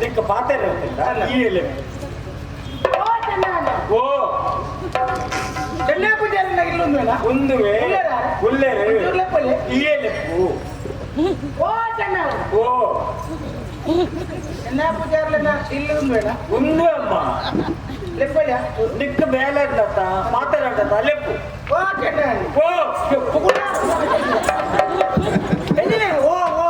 ನಿಕ್ಕ ಪಾತೆರ ಈ ಓ ಚೆನ್ನ ಪೂಜಾರಿ ಇಲ್ಲೊಂದು ಒಂದುವೆ ಉಲ್ಲೇರು ಲೆಪ್ಪಲೆ ಇಯೇ ಲೆಪ್ಪು ಓ ಚೆನ್ನ ಓ ಚೆನ್ನ ಪೂಜಾರ್ಲೆನ ಇಲ್ಲೊಂದು ಬೇಡ ಒಂದು ಅಮ್ಮ ಲೆಪ್ಪಲೆ ನಿಕ್ಕ ಬೇಲೆ ಅಂದತ್ತ ಪಾತೆರ ಅಂದತ್ತ ಲೆಪ್ಪು ಓ ಚೆನ್ನ ಓ ಓ ಓ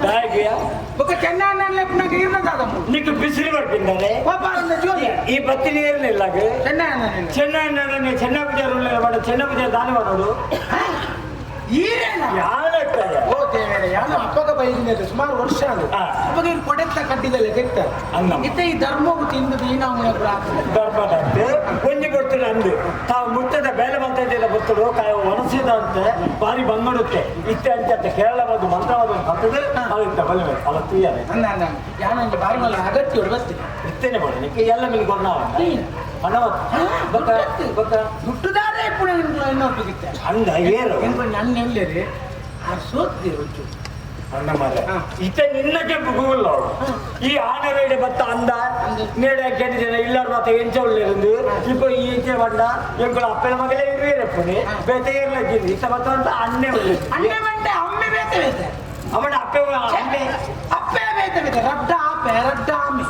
ದಾಯಿಗೆಯ ಬೊಕ ಚೆನ್ನ ಲೆಪ್ಪನಾಗ ಇರ್ನದಾದಮ್ಮ ನಿಕ್ಕ ಬಿಸಿಲು ಬರ್ತಿದ್ದಾರೆ ಪಾಪ ಅಂದ ಜೋಲಿ ಈ ಬತ್ತಿ ನೀರಿಲ್ಲ ಚೆನ್ನ ಚೆನ್ನ ಚೆನ್ನ ಪೂಜಾರಿ ಉಳ್ಳೇರು ಮಾಡ ಚೆನ್ನ ಪೂಜಾರಿ ದಾನ ಮಾಡೋದು ಈರೇನ ಯಾರತ್ತಾರೆ ಓ ದೇವರೇ ಯಾನು ಅಪ್ಪಗ ಬೈದಿನ ಸುಮಾರು ವರ್ಷ ಅದು ಅಪ್ಪಗ ಇವ್ರು ಕೊಡೆತ್ತ ಕಟ್ಟಿದಲ್ಲ ಕೆಟ್ಟ ಅನ್ನ. ಇತ್ತ ಈ ಧರ್ಮವು ತಿಂದು ದೀನಾಮುನ ಧರ್ಮದಂತೆ ಒಂಜಿ ಬರ್ತದೆ ಅಂದು ತಾವು ಮುಟ್ಟದ ಬೇಲೆ ಬಂತಿದ್ದ ಬರ್ತಡು ಕಾಯ ಒಣಸಿದಂತೆ ಬಾರಿ ಬಂದ್ಬಿಡುತ್ತೆ ಇತ್ತೆ ಅಂತೆ ಕೇರಳ ಬಂದು ಮಂತ್ರವಾದ ಬರ್ತದೆ ಅದು ಬಲೆ ಮೇಲೆ ಅಲ್ಲ ತುಯ್ಯಾರೆ ಅನ್ನ ಅನ್ನ ಯಾನೊಂದು ಬಾರಿ ಮಲ್ಲ ಅಗತ್ಯ ಬರ್ತದೆ ಇತ್ತೇನೆ ಮಾಡಿ ನಿಕ್ಕೆ ಎಲ್ಲ ಮಿಲ್ ಕೊಡ್ನ ಹಣವತ್ತು ಬಕ್ಕ ಬಕ್ಕ ದುಡ್ಡುದಾರೆ ಪುಣೆ ಇನ್ನೊಟ್ಟಿಗಿತ್ತೆ ಅಂದ ಏರು ಎಂಬ ನನ್ನ ಎಲ್ಲರಿ ಆ ಸೋತಿದೆ ರುಚು ಅಣ್ಣ ಮಾರೆ ಇತ್ತ ನಿನ್ನ ಕೆಂಪು ಗೂಗಲ್ ಅವಳು ಈ ಆನವೇಡೆ ಬತ್ತ ಅಂದ ನೇಡ ಕೆಟ್ಟ ಜನ ಇಲ್ಲಾರ ಮಾತ ಎಂಚ ಉಳ್ಳಿருந்து ಇಪ್ಪ ಈ ಎಂಚೆ ಬಂಡ ಎಂಕುಳ ಅಪ್ಪನ ಮಗಲೇ ಇರುವೇರೆ ಪುಣೆ ಬೇತೆ ಇರ್ಲ ಇತ್ತ ಬತ್ತ ಅಂತ ಅಣ್ಣೆ ಉಳ್ಳಿ ಅಣ್ಣೆ ಬಂಡೆ ಅಮ್ಮೆ ಬೇತೆ ಬೇತೆ ಅವನ ಅಪ್ಪೆ ಅಮ್ಮೆ ಅಪ್ಪೆ ಬೇತೆ ಬೇತೆ ರಡ್ಡ ಆಪೆ ರಡ್ಡ ಆಮೆ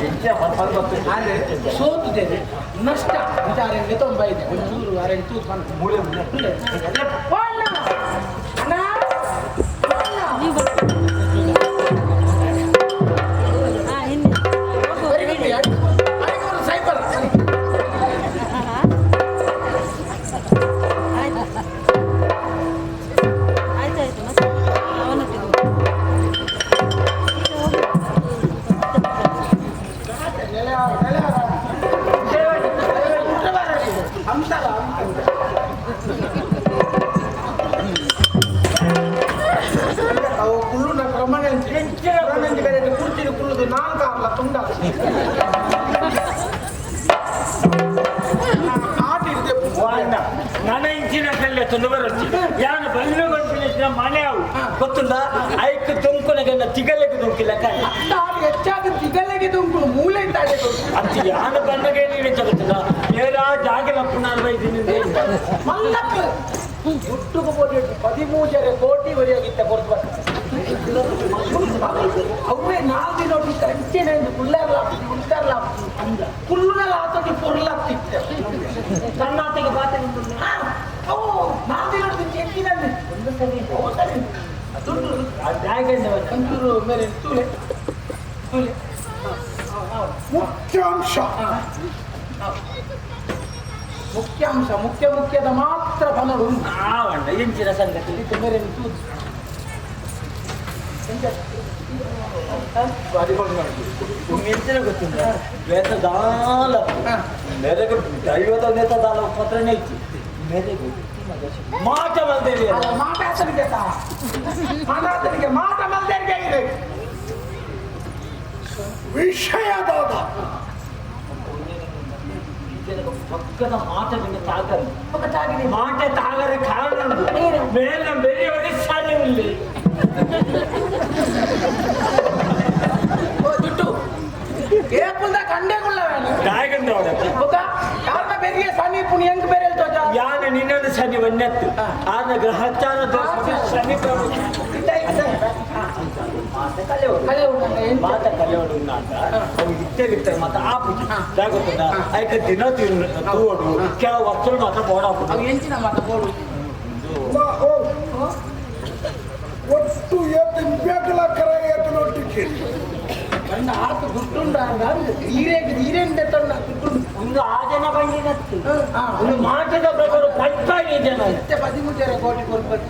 ಎಂಚ ಬತ್ತ ಆದರೆ ಸೋತುದೇನೆ ನಷ್ಟ ಅಂತ ಅರೆಂಗೆ ತೊಂಬ ಇದೆ ಒಂಚೂರು ಅರೆಂಗೆ ತೂತು ಬಂತು ಮೂಳೆ ಮೂಳೆ ಅಣ್ಣ ವೆರಿ ಗುಡ್ ಸೈಬರ್ ಆಯ್ತಾಯ್ತು ಮತ್ತೆ ಅವನೊಟ್ಟಿಗೆ ಅವು ಕುಳ್ಳುನ ಕ್ರಮಣೆ ಬೇರೆ ಕುರ್ಚಿನ ಕುಳ್ಳುದು ನಾಲ್ಕು ಆಗಲ್ಲ ತುಂಡ ಆಟ ಇದೆ ವಾಂಡ ನನ್ನ ಇಂಚಿನ ಕಲ್ಲೆ ತುಂಡು ಬರಚ್ಚಿ ಯಾನು ಬಲ್ಲು ಗೊಂಪಿನ ಮನೆ ಅವು ಗೊತ್ತುಂಡ ಐಕ್ ತುಮಕುನಗನ್ನ ತಿಗಲೆಗೆ ದುಂಕಿಲ್ಲ ಕಾಯಿ ಅಂತ ಆಟ ಹೆಚ್ಚಾಗಿ ತಿಗಲೆಗೆ ದುಂಕುಲು ಮೂಲೆ ಇದ್ದಾಗೆ ಅತ್ತಿ ಯಾನು ಬಂದಗೆ ನೀನು ಗೊತ್ತುಂಡ ಏರಾ ಜಾಗಲ ಪುನರ್ ಬೈದಿನಿ ಮಲ್ಲಪ್ಪ ಹುಟ್ಟುಕು ಬೋಟಿ 13 ಕೋಟಿ ವರೆಯಾಗಿತ್ತ ಕೊರ್ದು ಅವೇ ನಾಲ್ಕು ದಿನ ನೋಡಿತ್ತ ಅಂಚೆನೆ ಕುಳ್ಳಾರ್ಲ ಉಂಟಾರ್ಲ ಕುಳ್ಳುನಲ್ಲ ಆತೋಟಿ ಪೊರ್ಲಾಗ್ತಿತ್ತು ಕರ್ನಾಟಕ ಬಾತೆ ಅವು ನಾಲ್ಕು ದಿನ ನೋಡಿದ ಎತ್ತಿನಲ್ಲಿ ಒಂದು ಸರಿ ಓ ಸರಿ ದುಡ್ಡು ಒಂಚೂರು ಮೇಲೆ ತೂಲೆ ತೂಲೆ ಮುಖ್ಯಾಂಶ ಮುಖ್ಯಾಂಶ ಮುಖ್ಯ ಮುಖ್ಯದ ಮಾತ್ರ ಫಲಗಳು ಉಂಟು ಆವಂಡ ಎಂಚಿನ ಸಂಗತಿ ಇದು ಮೇರೆ ತೂತು ಎಂಚಿನ ಗೊತ್ತುಂಡ ಬೇತ ದಾಲ ಮೇರೆಗೆ ದೈವದ ನೇತ ದಾಲ ಪತ್ರನೇ ಇತ್ತು ಮೇರೆಗೆ ಮಾಟ ಮಲ್ದೇರಿ ಅಲ್ಲ ಮಾತಾತನಿಗೆ ತಾ ಮಾತಾತನಿಗೆ ಮಾಟ ಮಲ್ದೇರಿಗೆ ಇದೆ ವಿಷಯದಾದ ಪಕ್ಕದ ಮಾಟದಿಂದ ತಾಗರು ఒక తాగిని ಮಾಟ ತಾಗರೆ ಕಾರಣ ಉಂಟು. ಮೇಲಿನ ಬೆರೆಯವರೆ ಸಾಧ್ಯ ಇಲ್ಲ ಓ ದುಡ್ಡು ಏಪುಲ್ದ ಕಂಡೆಗುಳ್ಳವೇನು ದಾಯಗಂದ ఒక ಯಾರ್ನ ಬೆರಿಯ ಸನಿ ಪುಣಿ ಹೆಂಗ್ ಬೇರೆ ತೋಜ ಯಾನ ನಿನ್ನನ್ನು ಶನಿ ವನ್ಯತ್ತು ಆನ ಗ್ರಹಚಾರ ದೋಷ ಶನಿ ಪ್ರಭು ಮಾತ ಕಲೆಯೋಡು ಕಲೆ ಉಂಟಲ್ಲ ಎಂತ? ಮಾತ ಕಲೆಯೋಡು ಅಂತ ಅವು ಇತ್ತೆ ಬಿತ್ತೆ ಮಾತ ಆಪುಜಿ ಜಾಗೊತ್ತದ ಐಕ ದಿನ ತೂವಡು ಕೆಲವು ವಸ್ತುಗಳು ಮಾತ್ರ ಬೋಡ ಅವು ಎಂಚಿನ ಮಾತ ಬೋಡು ಒಟ್ಟು ಏತು ಬೇಕಲ ಕರ ಏತು ನೋಟಿಕ್ಕೆ ಕಂಡ ಆತ ದುಡ್ಡುಂಡ ಅಂದ ಈರೇಗೆ ಈರೇಂದೆ ತಂಡ ದುಡ್ಡುಂಡು ಒಂದು ಆ ಜನ ಬಂದಿನತ್ತು ಹಾ. ಒಂದು ಮಾಟದ ಪ್ರಕಾರ ಪಟ್ಟಾಗಿ ಜನ ಮತ್ತೆ 13 ಕೋಟಿ ಕೊಡ್ಬೇಕು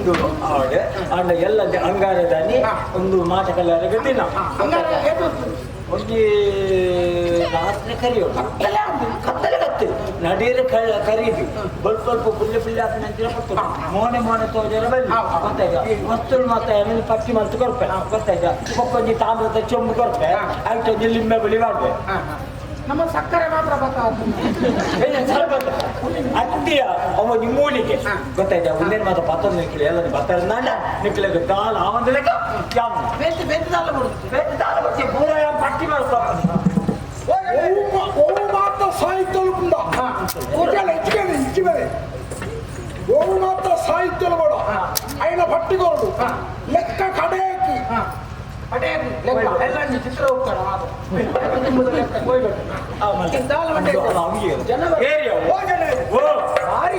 ಒಂದು ಆಡೆ ಅಂಡ ಎಲ್ಲ ಅಂಗಾರದಾನಿ ಒಂದು ಮಾಟ ಕಲ್ಯಾಣ ದಿನ ಹಂಗಾರೆ ಏತು ಒಂಜಿ ರಾತ್ರಿ ಕರಿಯೋದು ಕತ್ತಲೆ ಉಂಟು ಕತ್ತಲೆ ಕತ್ತು ನಡೀರ ಕರೀದು ಬಲ್ಪ ಸ್ವಲ್ಪ ಪುಲ್ಲೆ ಪುಲ್ಲೆ ಆದ ನಂತರ ಬರ್ತದೆ ಮೋನೆ ಮೋನೆ ತೋಜರ ಬಲ್ಲಿ ಗೊತ್ತಾಯ್ತಾ ವಸ್ತುలు ಮಾತ್ರ ಏನೇನು ಪಟ್ಟಿ ಮಲ್ತು ಕೊರ್ಪೆ ಗೊತ್ತಾಯ್ತಾ ಒಕ್ಕೊಂಜಿ ತಾಮ್ರದ ಚೊಂಬು ಕೊರ್ಪೆ ಐಟೊಂಜಿ ಲಿಂಬೆ ಬಳಿ ಮಾಡ್ದೆ ಹಾ ಹಾ ನಮ್ಮ ಸಕ್ಕರೆ ಮಾತ್ರ ಬತ್ತಾವು. ಅತ್ತಿಯ ಅವ ನಿಮ್ಮೂಲಿಗೆ ಗೊತ್ತಾಯ್ತಾ? ಒಂದೇನು ಮಾತ್ರ ಪತ್ತೊಂದು ನಿಕ್ಲೆ ಎಲ್ಲ ಬತ್ತಾರೆ ನಾಡ ನಿಕ್ಲೆಗ್ ದಾಲ ಆವಂದ ಲೆಕ್ಕ ಯಾವ ಬೇತೆ ಬೇತೆ ದಾಲ ಬರುತ್ತೆ. ಬೇತೆ ದಾಲ ಬರ್ತಿ ಪೂರ ಯಾವ ಪಟ್ಟಿ ಮಾಡ್ತಾರೆ. ಒವು ಮಾತ್ರ ಸಾಹಿತ್ಯಲು ಉಂಡ ಇಚ್ಚಿಗೆ ಇಚ್ಚಿಗೆ ಒವು ಮಾತ್ರ ಸಾಹಿತ್ಯಲು ಬೇಡ అయిన ಪಟ್ಟಿಕೊರಡು ಲೆಕ್ಕ ಕಡೆಯಕ್ಕೆ. ಪಟೇ ಲೆಕ್ಕ ಎಲ್ಲ ಚಿತ್ರ ಹೋಗ್ತಾರ ಮಾತ್ರ ಲೆಕ್ಕ. ದಾಲ ಬಂಡೆ. ಜನವರಿ. ಓ. ಭಾರಿ.